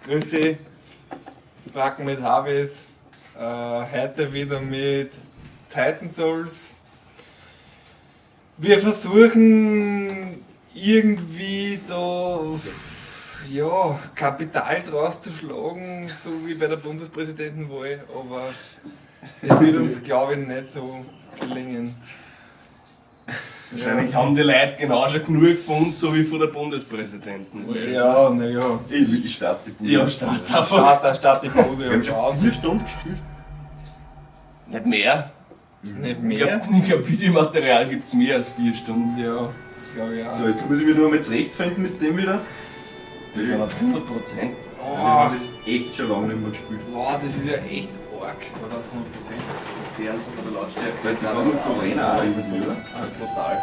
Grüße. Backen mit Harvis. Heute wieder mit Titan Souls. Wir versuchen irgendwie da ja, Kapital draus zu schlagen, so wie bei der Bundespräsidentenwahl, aber es wird uns, glaube ich, nicht so gelingen. Wahrscheinlich haben die Leute genau schon genug von uns, so wie von der Bundespräsidentenwahl. Ja, naja. Ich starte die Bude. Ja, start einfach. Start die Bude Wir haben und schon raus. 4 Stunden gespielt. Nicht mehr. Nicht Ich mehr? glaube, glaub, Videomaterial gibt es mehr als 4 Stunden. Ja, das glaube ich auch. So, jetzt muss ich mich nur mal zurechtfinden mit dem wieder. Wir sind auf 100%. Wir haben das echt schon lange nicht mehr gespielt. Boah, das ist ja echt arg. Was hast du noch gesehen? Fernsehen von der Lautstärke. Weil die kann noch von Renner auch irgendwie, oder? Das ist brutal.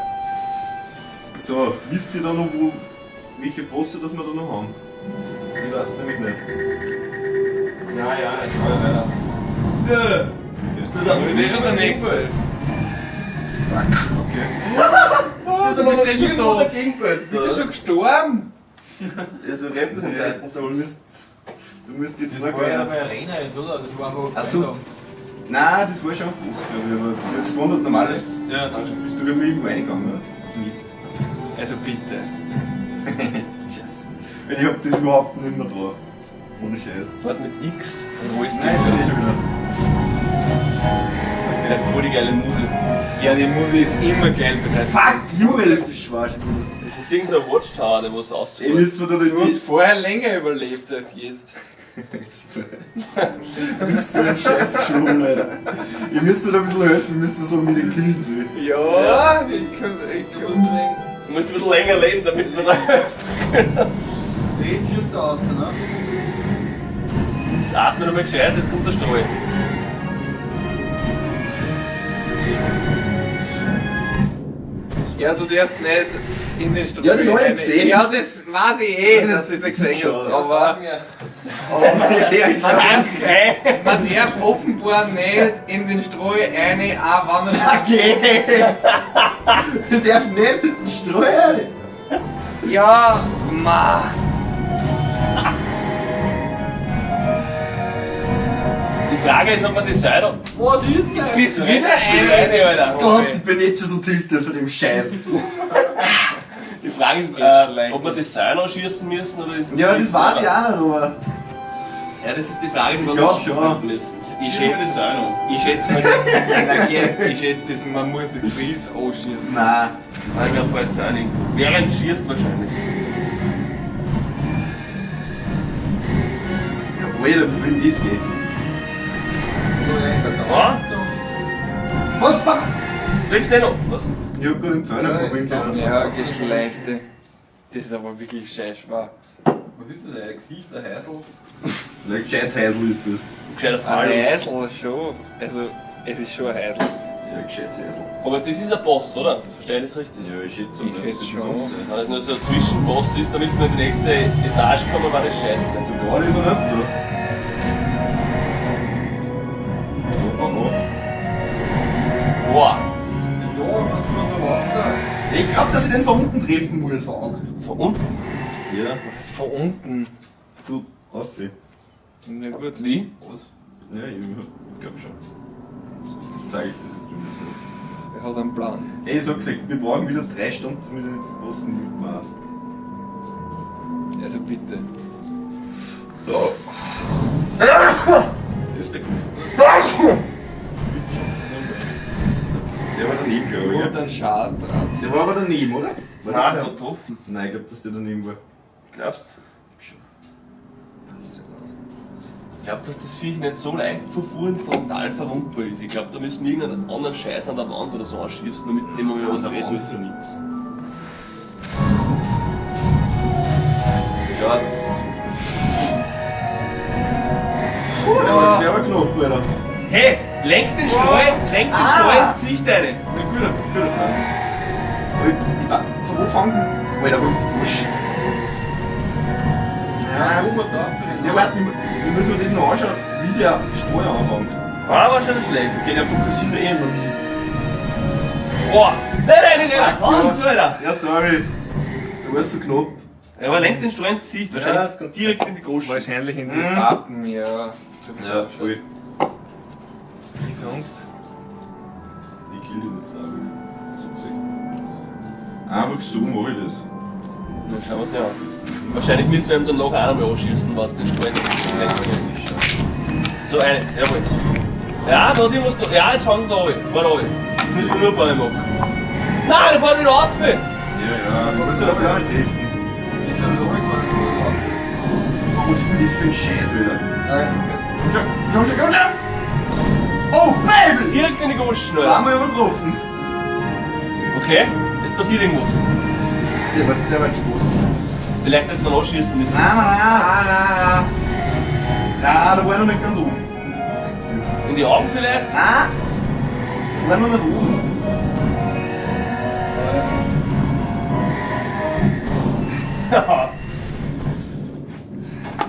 So, wisst ihr da noch, wo, welche Bosse das wir da noch haben? Ich weiß nämlich nicht. Ja, ja, jetzt mal weiter. Du bist eh schon der Nächste. Fuck, okay. Oh, du bist eh schon tot. Bist du schon gestorben? Ja, so rennt das in Titan Du Souls. musst, du musst jetzt Das noch war ja einer. bei Arena jetzt, oder? Das war einfach Ach so. Nein, das war schon ein Boss, glaube ich, aber ich hab's gewundert, normalerweise Ja, dann schon. bist du bei mir irgendwo reingegangen, oder? Und jetzt. Also bitte. Scheiße. Weil ich hab das überhaupt nicht mehr drauf. Ohne Scheiß. Warte mit X und wo ist Nein, ich bin eh schon wieder. Der hat voll die geile Musik. Ja, die Musik ist immer geil bei Titan. Fuck, Junge, ist das schwer schon wieder. Das ist irgend so ein Watchtower, der was Ey, ausfährt. müssen wir da Du hast die. vorher länger überlebt als jetzt. Du bist so ein scheiß Geschwungen, Alter. Ihr müsst mir da ein bisschen helfen, ihr müsst mir sagen, wie den killen soll. Ja, ich kann. Ich kann. Du musst ein bisschen länger leben, damit wir da. Den schießt du aus, ne? Jetzt atme nochmal gescheit, jetzt kommt der Strahl. Ja, du darfst nicht in den Strahl. Ja, das hab ich gesehen. Ja, das weiß ich eh, dass du das nicht gesehen hast. Aber Ja, ich glaub, man darf offenbar nicht in den Strahl rein, auch wenn er schon. Okay! Du darfst nicht in den Streu rein. Ja, ma. Die Frage ist, ob man die Seite. Boah, die ist geil! Bist wieder Rein, eine, Alter. Gott, ich bin jetzt schon so tilted von dem Scheiß. Die Frage ist, ob wir die Seil anschießen müssen oder ist Ja, das weiß ich auch nicht, aber. Ja, das ist die Frage, die Ich wir glaub rausfinden schon. müssen. Ich Schießen wir schätze- die Seil an. Ich schätze mal, nein, geh, ich schätze, das, man muss das Fries anschießen. Nein. Nein, ich glaub, fällt auch nicht. Während schießt wahrscheinlich. Ja, Alter, wie soll denn das gehen? Ah? Was? mach- Willst du nicht noch? Was? Ich hab gerade den Pfeil Ja, probiert. ist doch- Ja, Geschlechte. Das ist aber wirklich scheiß schwer. Was ist das? Ein Gesicht, ein Häusl? Ein gescheites Häusl ist das. Gescheiter Ein Fall. Häusl schon. Also, es ist schon ein Häusl. Ja, gescheites Häusl. Aber das ist ein Boss, oder? Verstehe ich das richtig? Ja, ich schätze Ich schätze schon. Wenn das nur so ein Zwischenboss ist, damit wir in die nächste Etage kommen, war das scheiße. So gar nicht so nicht, du. Oh, oh, oh. Boah! Da, ganz nur so Wasser. Ich glaub, dass ich den von unten treffen muss. Von unten? Ja, Das ist von unten. zu auf. Na gut. Wie? Was? Ja, ich glaub schon. Zeig ich das jetzt nur so. Er hat einen Plan. Ey, ich sag gesagt, wir brauchen wieder 3 Stunden mit den Bossen nicht mehr. Also bitte. Öfter gut. Der war daneben, Du glaube ich. musst gell? einen Schaß dran. Der war aber daneben, oder? War Nein, der der hat getroffen. Nein, ich glaub, dass der daneben war. Glaubst Schon. Das ist ja los. Ich glaube, dass das Viech nicht so leicht von vorn frontal verwundbar ist. Ich glaube, da müssen wir irgendeinen anderen Scheiß an der Wand oder so anschießen, damit dem mal was An der wehtut. Wand ist ja nix. Ja, das ist. Oh, der war knapp, Alter. Hey, lenk den Strahl, lenk den Strahl ins Gesicht rein. Na, guter, guter Plan. Von wo fangen? Alter, wusch. Ja, oben ist aufbrennen. Ja, warte, wir müssen wir das noch anschauen, wie der Strahl anfängt. War wahrscheinlich schlecht. Okay, der fokussiert eh immer nie. Boah! Nein, nein, nein, nein! Fuck, Hans, ja. Alter! Ja, sorry. Du warst so knapp. Ja, aber lenkt den Strahl ins Gesicht, Ja, wahrscheinlich das kommt- direkt in die Goschen. Wahrscheinlich in die Pappen, ja. So wie Ja, voll. Wie sonst? Ich kill den jetzt auch. So gesehen. Einfach so mache ich das. Na, schauen wir's ja an. Wahrscheinlich müssen wir ihm dann nachher auch nochmal anschießen, was den Strahl nicht ist. So, eine, jawohl. Ja, da die musst du. Ja, jetzt fang da an. Fahr da an. Jetzt müssen wir nur ein paar machen. Nein, da fahr wieder auf! Ja, ja, aber das kann aber auch nicht treffen. Ist ja noch gefahren, Was ist denn das für ein Scheiß, Alter? Nein, ist okay. Komm schon, komm schon, komm schon! Oh, Baby! Direkt in die Goschen, Alter. Zweimal übertroffen. Okay, jetzt passiert irgendwas. Der war gesprochen. Vielleicht hätte man anschießen müssen. Nein, nein, nein. Ah, nein, Nein, da war ich noch nicht ganz oben. In die Augen vielleicht? Nein! Da war ich noch nicht oben.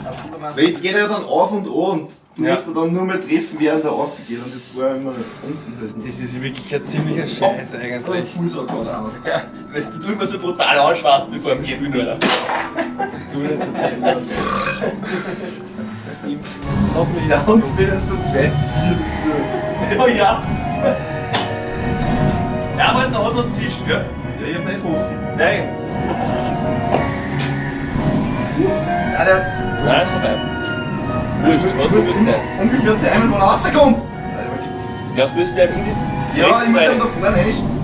Hast du da mal Weil jetzt geht er ja dann auf und an und du Ja. musst ihn dann nur mehr treffen, während er aufgeht und das war ja immer unten halt. Das ist wirklich ein ziemlicher Scheiß eigentlich. Fuß war gerade auch noch. Ja, weißt du, du immer so brutal anschwarzt bevor im Spielen, Alter. Das tut nicht so deppert. Lass mich Ja, und ich bin erst beim zweiten Bier, das ist so. Oh ja. Ja, aber da hat was zischt, gell? Ja, ich hab nicht getroffen. Nein. Ja, der Nein, ist vorbei. Wurscht, was Du muss musst mit Zeit? ungefähr zu einem, wann rauskommt. Nein, der war gesprochen. Glaubst du, müssen wir ihm in die Ja, Fresse ich muss ihm rein? da vorne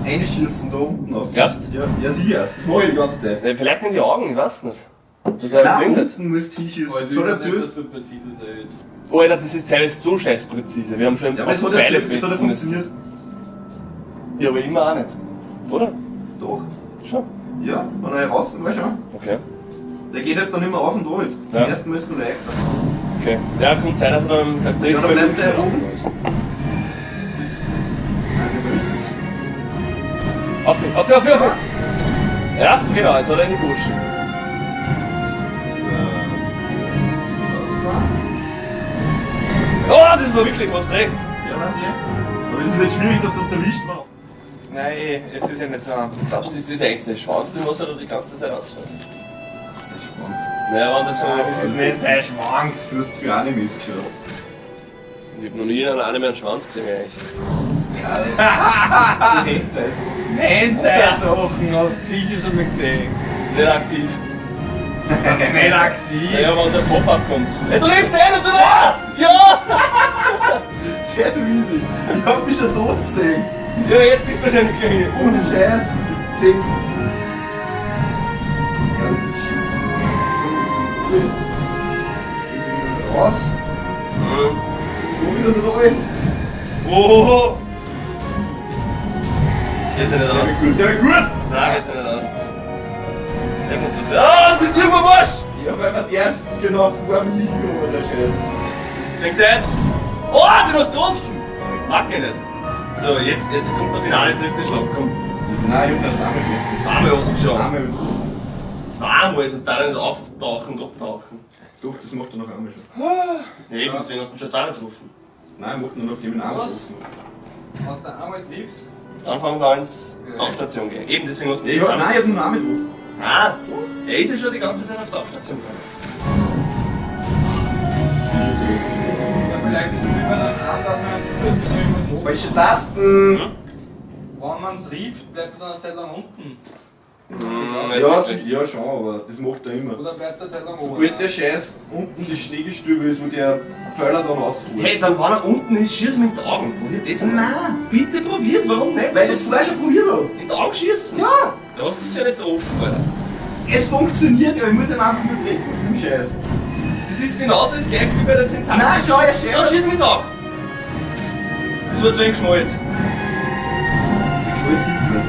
reinschießen, da unten auf. Glaubst Ja, ja sicher. Das mache ich die ganze Zeit. Nein, vielleicht in die Augen, ich weiß nicht. Das ist ja Nein, blindet. unten musst du hinschießen. Also Das ich hat glaub er nicht, erzählt. dass du präzise sein Oh, Alter, das ist teilweise so scheiß präzise. Wir haben schon Ja, aber es hat Pfeile erzählt, es hat ja fetzen müssen. funktioniert. Ja, aber immer auch nicht. Oder? Doch. Schon. Ja, wenn er raus war schon. Okay. Der geht halt dann immer auf und an jetzt. Ja. Beim ersten Mal ist es noch leichter. Okay. Ja, kommt sein, dass er dann beim Schau, da bleibt der oben. ist. Nein, der bleibt. Auf, auf, auf, auf! Ja, genau, jetzt hat er in die Goschen. So. So. Oh, das war wirklich, hast recht. Ja, weiß ich. Aber es ist jetzt schwierig, dass das erwischt man. Nein, eh, es ist ja nicht so einfach. Glaubst du, ist das eigentlich sein Schwanz, den was er da die ganze Zeit ausfährt? Das ist Schwanz. Naja, wenn das so. Ah, das ist nicht sein Schwanz. Du hast für Animes geschaut. Ich hab noch nie in einem Anime einen Schwanz gesehen, eigentlich. So Hentai-Sachen. Hentai-Sachen hast du sicher schon mal gesehen. Nicht aktiv. Das ist nicht aktiv. Naja, wenn so ein Pop-up kommt. Ey, du lebst ein und du was? Ja! Sehr so easy. Ich hab mich schon tot gesehen. Ja, jetzt bist du wahrscheinlich gleich. Ohne Scheiß. Ich hab gesehen. Ja, das ist Schiss. Jetzt komm ich. Das geht wieder raus. Mhm. Da wieder rein. Oh! Das geht ja nicht aus. Gut, der war gut. Nein, geht's ja nicht aus. Der kommt das. Ah, du bist irgendwo am Arsch! Ja, weil man der ist genau vor mir gekommen, der Scheiß. Das ist zwingend Zeit. Oh, den hast du getroffen! Mag ich nicht. So, jetzt kommt der finale dritte Schlag. Komm. Nein, ich hab erst einmal getroffen. Zweimal hast du schon. Einmal getroffen. Zweimal, sonst darf er nicht auftauchen und abtauchen. Doch, das macht er noch einmal schon. Ja, eben, deswegen hast du ihn schon zweimal getroffen. Nein, macht nur noch dem einmal Was? getroffen. Wenn du einmal triffst, Dann fangen wir an ins Tauchstation gehen. Eben, deswegen hast du Ja, ihn ich schon hab, zweimal. nein, ich hab nur einmal getroffen. Ah, er ist ja schon die ganze Zeit auf der Tauchstation gegangen. ja, vielleicht ist es immer dann an, dass man zusätzlich noch irgendwas macht. Falsche Tasten! Wenn man trifft, bleibt er dann eine Zeit lang unten. Mhm, Ja, ja, schon, aber das macht er immer. Oder bleibt er eine Zeit lang oben. Sobald der Scheiß unten die Schneegestöbe ist, wo der Pfeiler dann ausfährt. Hey, dann wenn er unten ist, schieß mit den Augen. Probier das einmal. Nein! Bitte probier's, warum nicht? Weil ich das vorher schon probiert habe. In die Augen schießen? Ja! Du hast sicher nicht getroffen, Alter. Es funktioniert ja, ich muss ihn einfach nur treffen mit dem Scheiß. Das ist genauso das gleiche wie bei der Tentakel. Nein, schau, er So, schießt. schieß mit ins Auge. Das war zu wenig Schmalz. Schmalz gibt's nicht.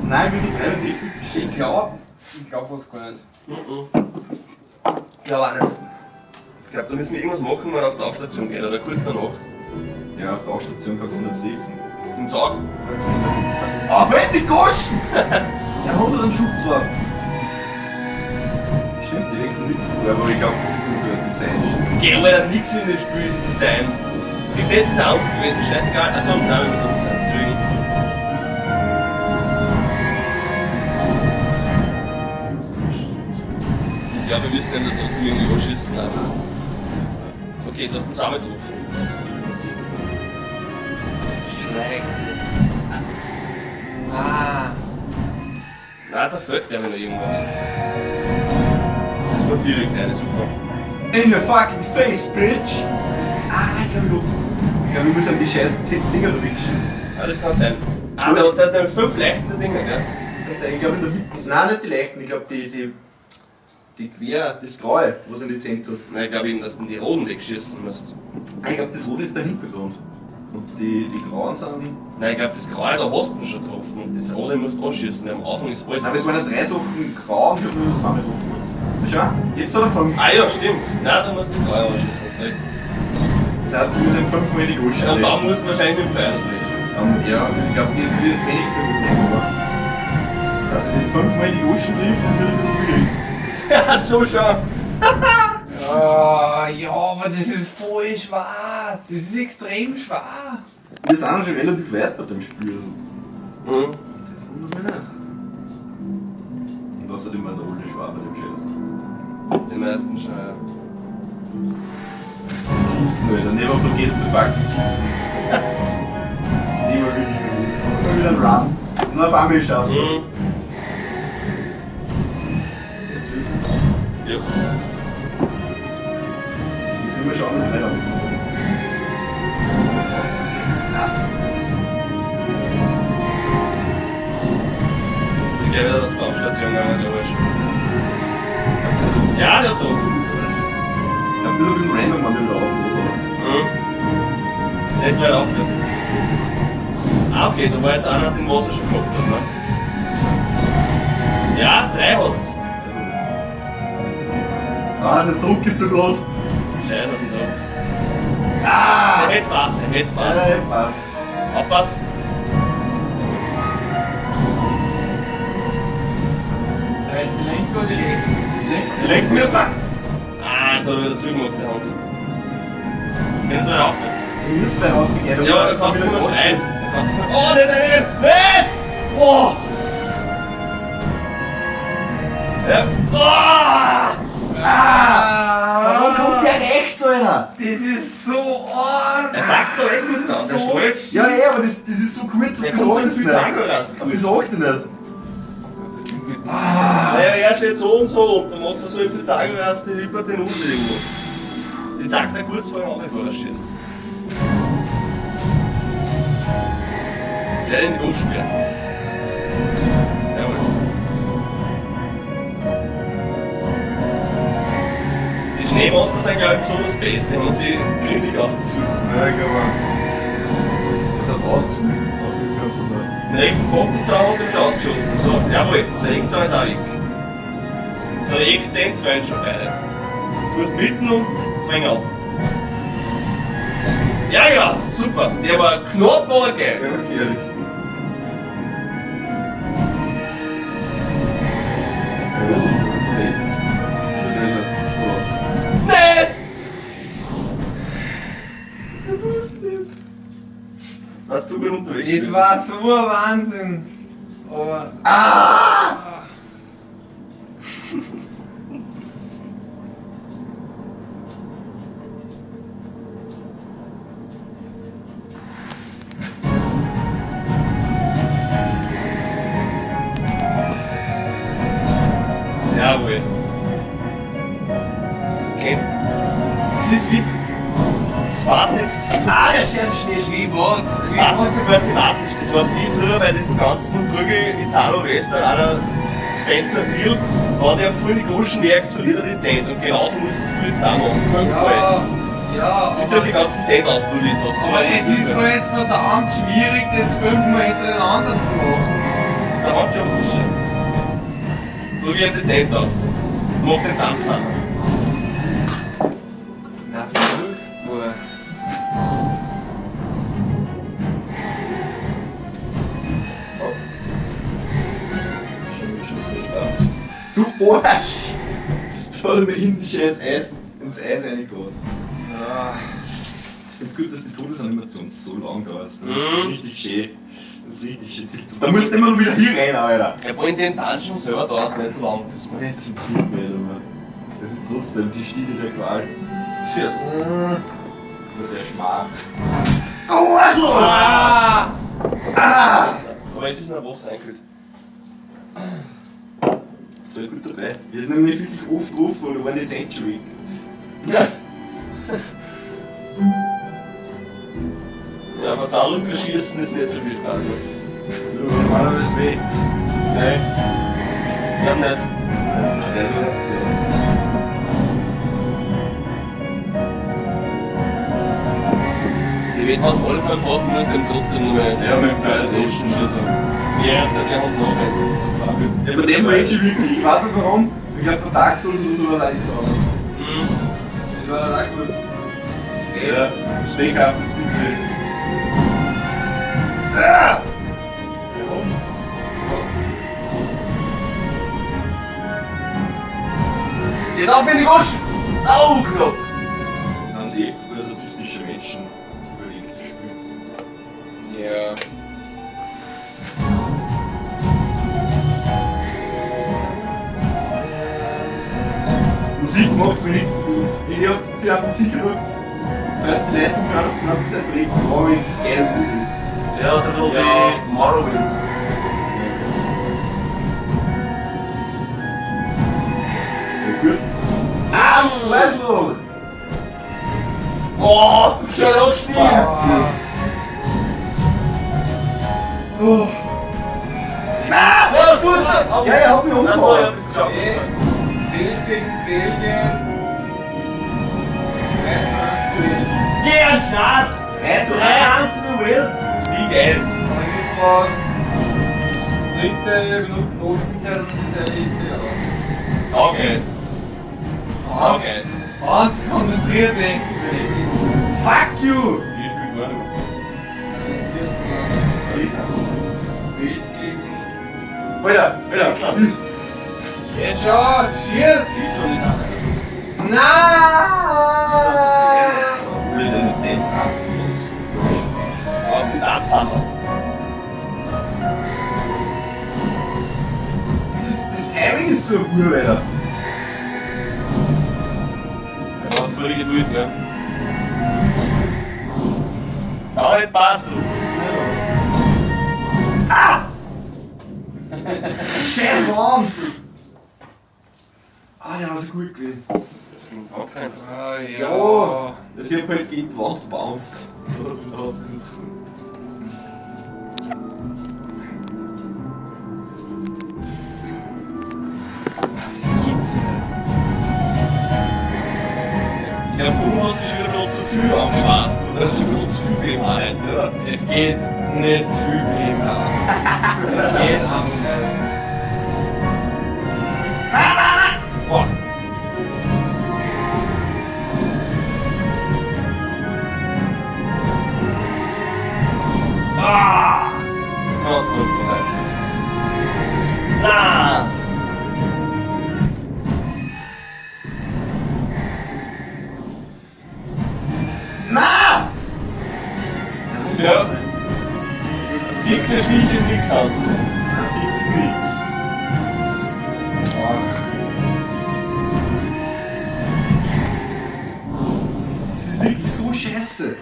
Nein, wir sind drei und ich. Ich glaub was gar nicht. Ich glaube auch nicht. Ich glaube, da müssen wir irgendwas machen, wenn er auf die Tauchstation geht oder kurz danach. Ja, auf der Tauchstation kannst du nicht treffen. Ins Auge. Oh, halt die Goschen! Der hat einen Schub drauf. Stimmt, die wechseln nicht. Aber ich glaube, das ist nur so ein Design. Geh, Alter, nix in dem Spiel ist Design. Siehst du, jetzt ist er auch unten gewesen, scheißegal. Achso, nein, wir müssen oben sein. Entschuldigung. glaube, wir müssen ihn da trotzdem irgendwie anschießen. Aber. Okay, jetzt hast du ihn zweimal getroffen. Scheiße. Ah. Nein, da fehlt glaube ich noch irgendwas. Das war direkt eine, super. In your fucking face, bitch! Ah, ich glaube, ich hab's. Ich glaube, ich muss an die scheiß Dinger da wegschießen. Ah, das kann sein. Ah, der hat der hat fünf leichte Dinger, gell? Kann's sein, Ich glaube, in der Mitte. Nein, nicht die leichten, ich glaube, die quer, das Graue, was in die Zähne tut. Nein, ich glaube eben, dass du die roten wegschießen musst. Ah, Ich glaube, das Rote ist der Hintergrund. Und die Grauen sind. Nein, ich glaube, das Graue, da hast du schon getroffen. Und das Rote musst du anschießen. Am Anfang ist alles. Nein, aber es waren ja drei Sachen grau und ich habe nur zwei getroffen. Schau, jetzt hat er fünf. Ah ja, stimmt. Nein, da musst du die Graue anschießen, hast recht. Das heißt, du musst ihn fünfmal in die Gusche Ja, und da musst du wahrscheinlich mit dem Pfeil treffen. Ja, ich glaube, das wird jetzt wenigstens Problem, aber. Dass ich den fünfmal in die Goschen trifft, das wird ein bisschen schwierig. Ja, so schon. Ah, ja, aber das ist voll schwer. Das ist extrem schwer. Wir sind schon relativ weit bei dem Spiel. Also. Mhm. Das wundert mich nicht. Und außerdem war der Olle schwer bei dem Scheiß. Die meisten schon, ja. Kisten, Alter. Never forget the fucking Kisten. Die war wirklich gut. Immer wieder ein Run. Und auf einmal schaffst du es. Mhm. Jetzt wirklich. Ja. Jetzt müssen wir schauen, dass ich weiterkomme. Ratz, Jetzt ist er gleich wieder auf die Raumstation gegangen, der Arsch. Ja, der hat getroffen. Ich glaube, das ist ein bisschen random, wenn der wieder aufgeholt hat. Mhm. Jetzt wird er aufhören. Ah, okay, da war jetzt einer, den Wasser schon gehabt hat, ne? Ja, drei hast du. Ah, der Druck ist so groß. Scheiße auf den Druck. Ah! Der hätte passt, der hätte passt. Ja, passt. Aufpasst! Das heißt, die Lenker oder die Lenker? Lenken müssen wir! Ah, jetzt hat er wieder zugemacht, der Hans. Wenn sie aufhören. Wir müssen weiter aufgehen. Ja, da kannst du nur schreien. Da kannst du nur. Oh, nein, nein, nein! Nein! Oh! Ja. Oh! Ah! Warum kommt der rechts, Alter? Das ist so arg. Er sagt doch eh kurz an, der Stolz. Ja, ey, aber das ist so kurz, auf Der das kommt achtest zum du nicht. Pythagoras. Auf das achte ich nicht. Naja, er steht so und so und dann macht er so im Pythagoras die Hypotenuse irgendwo. Den sagt er kurz vor dem bevor er schießt. Gleich in die Guschen, gell? Jawohl. Die Schneemonster sind, glaube ich, besonders best, die haben sie richtig ausgesucht. Ja, ich glaube. Das heißt ausgesucht. Ausgesucht kannst du nicht. Den rechten Bombenzaun hat er schon ausgeschossen. So, jawohl, der rechte Zaun ist auch weg. So, effizient fehlen schon beide. Jetzt musst du mitten und Zwängerl. Ja, ja, super. Der war knapp, aber geil. Ja, wirklich ehrlich. Nicht! Du tust das. Warst du gut unterwegs? Das war so ein Wahnsinn. Aber. Ah! Jawohl. Okay. Das ist wie. Das war's nicht so. Ah, der scheiß Schnee, Wie was? Das Wie passt was? nicht sogar thematisch. Das war wie früher bei diesem ganzen Prügel Italo Western, einer Spencer Hill, war der voll die Goschen merkt, verliert er die Zehn. Und genauso musstest du jetzt auch machen. Fünfmal. Ja, ja, Bis du aber, die ganzen Zehn ausprobiert hast. aber es ist halt verdammt schwierig, das fünfmal hintereinander zu machen. Das ist der Handjob sicher. Probier die Zehn aus. Mach den Dampf an. Na, furchtbar. Du Arsch! Jetzt hat er mir in die scheiß Eis, ins Eis reingehauen. Ah. Ich find's gut, dass die Todesanimation so lang dauert. Das Mhm. ist richtig schön. Das ist richtig schön. Da musst du immer wieder hier rein, Alter. Er wollte den Dungeon selber dauert nicht so lang. Das Jetzt im Krieg, nicht, aber. Das ist trotzdem die Stiege der Qual. Shit. Nur der Schmach. Ah! Aber es ist noch Wasser eingekühlt. Jetzt war ich gut dabei. Wir sind nämlich wirklich oft drauf und wir waren jetzt Century. Ja. Ja, aber Zahlung schießen ist nicht so viel Spaß. Ne? Normalerweise weh. Nein. Wir haben nicht. Ja, so. Die werden aus alle Fall fast nur dem trotzdem nur mehr. Ja, mit dem Pfeil dreschen oder so. Ja, der hat noch eins. Ja, bei dem rage ich wirklich. Ich weiß nicht warum. Ich glaube, bei Dark Souls oder sowas auch nichts anderes. Mhm. Das war dann auch gut. Ja, Steakhaft ist nicht gesehen. Ah! Der Hund. Jetzt auf in die Goschen! Au, knapp! Das haben sich echt sadistische Menschen überlegt, das Spiel. Ja. Musik macht mir nichts. Ich hab sie einfach sicher gedacht, die Leute zum Fernsehen die ganze Zeit verregt, aber wenigstens geile Musik. Ja, so ein bisschen Ja. wie Morrowind. Ja, gut. Ah, du Arschloch! Oh, schön angeschnitten! Oh. Was tust du? Ja, er hat mich Achso, umgehauen. ich hab es geschafft. Wales gegen Belgien. 3:1 für Wales. Geh an Schatz! 3 zu 1. 3-1 für Wales! Wie geil! Und es ist noch dritte Minute Nachspielzeit und das ist eigentlich die aus. Saugeil! Saugeil! Ganz konzentriert denken. Fuck you! Ich spiel gar nicht mehr. Wales gegen. Alter, Alter, süß. Jetzt schon! Schieß! Island ist auch. Nein! Will deine 10 tanzen los. Auf den Darthammer. Das Timing ist so gut, Alter. Er macht voll Geduld, ja. Sau nicht passt, du. Ah! Scheiß Wand! Ah, der war so gut gewesen. Ah, ja. Ja. Das hier halt gegen die Wand gebounced. Da hast du das. Das gibt's ja nicht. Ja, du hast dich wieder zu viel am Spaß. Du hast schon wieder zu viel BMH heute, oder? Es geht nicht zu viel BMH. Es geht einfach nicht. Boah. Ah! Ganz gut vorbei. Na! Na! Ja. Fixe Stich ist nix aus. Fix ist nix. Ach, Das ist wirklich so scheiße.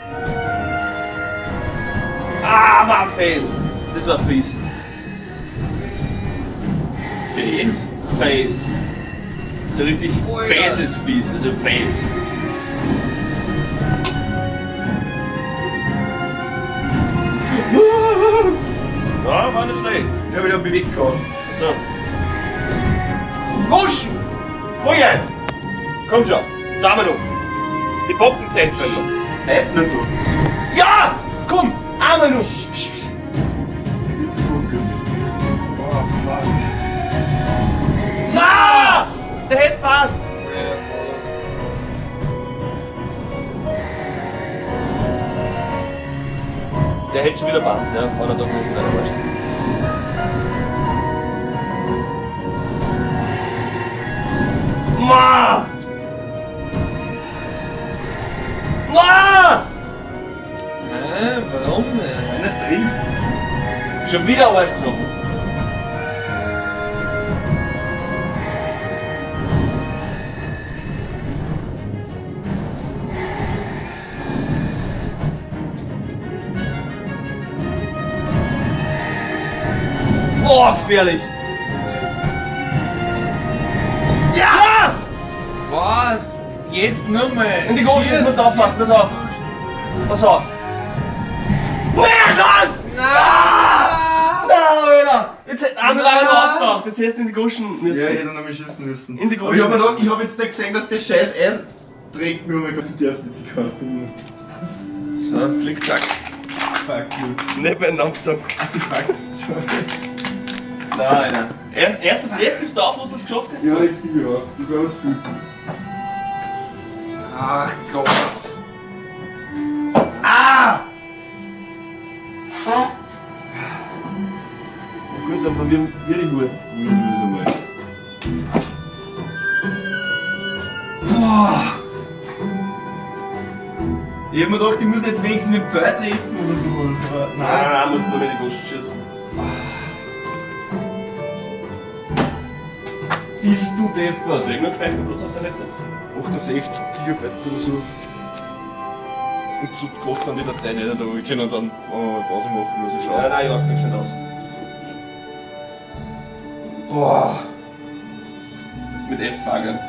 Ah, war fies. Das war fies. Fies? Face. So richtig Oh ja. bases fies, also Face. Ja, war nicht schlecht. Ich hab wieder bewegt gehabt. So. Guschen! Voll geil! Komm schon, zusammen noch. Die Bockenzeit fehlen noch. Bleib nicht so. Ja! Komm! Einmal noch! Nicht der Fokus. oh, fuck. Na! Der hätte passt! Ja, voll. Der hätte schon wieder passt, ja. War er doch nicht weiter wurscht. Ma! Ma! Hä? Warum denn? Einer trifft. Schon wieder Arschknochen. Boah, gefährlich! Ja! Was? Jetzt nochmal! In die Goschen, jetzt musst du aufpassen, pass auf! Pass auf! Nein, Gott! Nein! Nein, Alter! Jetzt hätte einmal Nein. einer auftaucht, jetzt hättest du in die Goschen müssen. Ja, ich hätte noch mal schießen müssen. In die Aber ich hab, mir Goschen. gedacht, ich hab jetzt nicht gesehen, dass der scheiß Eis trägt mir. Oh mein Gott, du darfst jetzt die Karte nehmen. So, klick, klack. Fuck you. Nicht meinen Namen gesagt. Also fuck. Sorry. Nein, Alter. Erst auf jetzt gibst du auf, wo du das geschafft hast? Ja, jetzt nicht mehr. Das war uns viel. Ach Gott! Ah! Gut, dann probieren wir die Uhr. Ja, das ist einmal. Boah! Ich hab mir gedacht, ich muss jetzt wenigstens mit Pfeil treffen oder sowas. Aber Nein, nein. nein, muss nur mit die Goschen schießen. Bist du deppert? Hast du irgendeinen Speicherplatz auf der Laptop? 68 GB oder so. Und so groß sind die Dateien nicht, aber wir können dann wenn wir mal Pause machen oder so Ja, schauen. nein, ich lag da schon aus. Boah! Mit F2, gell?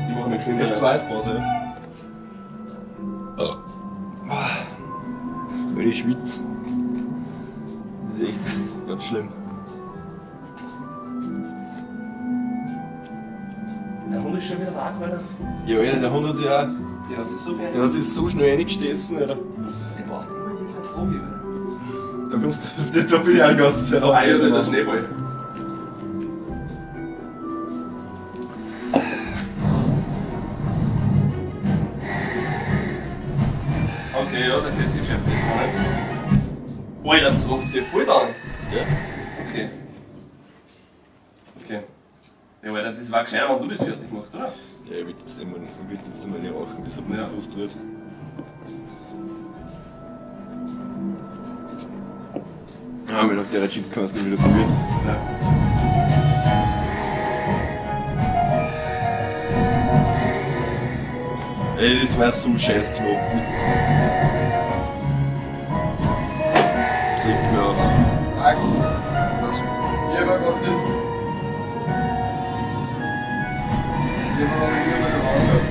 Ich mache mich geschwind. F2 ist Pause, ja. Weil ich schwitze. Das ist echt ganz schlimm. Der Hund ist schon wieder wach, Alter. Ja, Alter, der Hund hat sich auch. Der hat sich so fertig. Der hat sich so schnell reingestessen, Alter. Der braucht immer irgendeine Droge, Alter. Da kommst du, da bin ich auch die ganze Zeit auf. Ah ja, das ist ein Schneeball. Okay, ja, der fährt sich schon besser an. Alter, das macht sich voll an. Ja? Okay. Okay. Ja, Alter, das war gescheiter, wenn du das fertig machst, oder? Ja, ich will jetzt immer, ich will jetzt immer nicht rauchen, das hat mich Ja. so frustriert. Ja, mir nach der Chip kannst du wieder probieren. Ja. Ey, das war so scheiß knapp. Das regt mir auf. Fuck. Was? Ich hab grad das. Ich hab grad irgendwann rausgehört.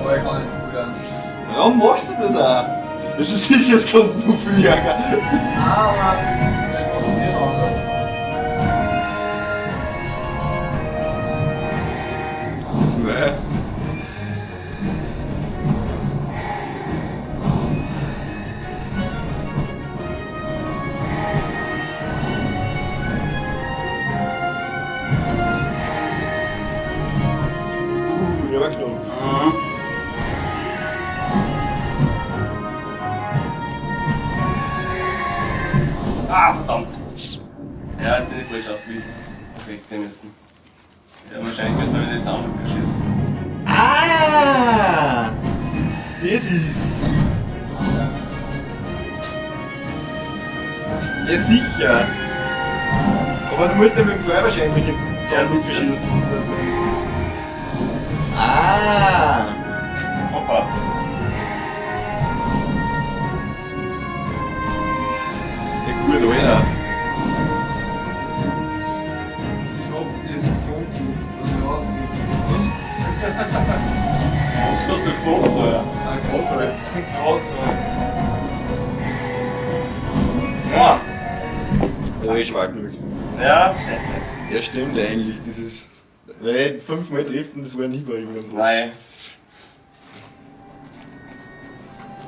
Aber ich kann jetzt gut an. Warum machst du das auch? Das ist sicher, es kommt nur viel Ärger. Ah, aber ich funktioniert anders. Jetzt mal. Ja, knapp. Mhm. Ah, verdammt. Ja, jetzt bin ich falsch ausgewichen. Auf rechts gehen müssen. Ja, wahrscheinlich müssen wir wieder den Zaun schießen. Ah! Das ist. Ja, sicher. Aber du musst ja mit dem Pfeil wahrscheinlich in den Ja, Zaun sicher. schießen. nicht mit dem- Ah! Hoppa. Ja, gut, Alter. Ich hab das gefunden, da draußen. Was? Was hast du gefunden, Alter? Ein Großteil. Grausam. Ja. Ja, ich war genug. Ja, scheiße. Ja, stimmt eigentlich. Das ist. Weil fünfmal treffen, das war nie bei irgendeinem Boss. Nein.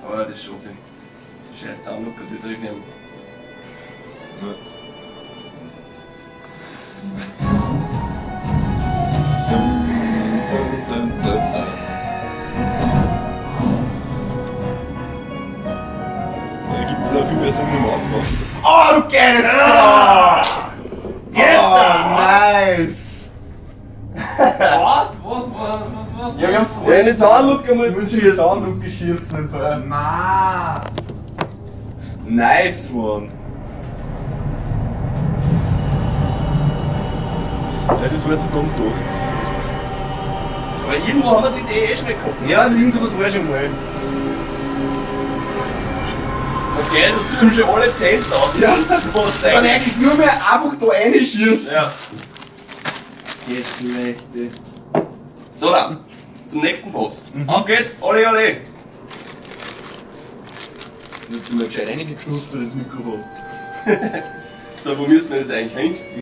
Aber das ist schon viel. Die scheiß Zahnlucker, die treffen ihn. Ja. Dum, dum, dum, dum. Da gibt es auch viel mehr Sinn im Auftrag. Oh, du Geister! Yes! Oh, nice! Was? Was? Was? Was? Was? Ja, wir haben's Ja, in den Zahnlucker Du musst musst du die schießen. Zahnlucke schießen. Na. Nice one! Ja, das war zu dumm gedacht. Aber irgendwo haben wir die Idee eh schon mal gehabt. Ja, irgend sowas war schon mal. Okay, dazu haben schon alle 10.000. Ja. Was Dann eigentlich? eigentlich nur mehr einfach da reinschießen. Ja. Geht schlecht, ey. So dann, zum nächsten Boss. Auf geht's, alle, alle. Ich hab mir gescheit reingeknuspert, das Mikrofon. So, wo müssen wir jetzt eigentlich hin?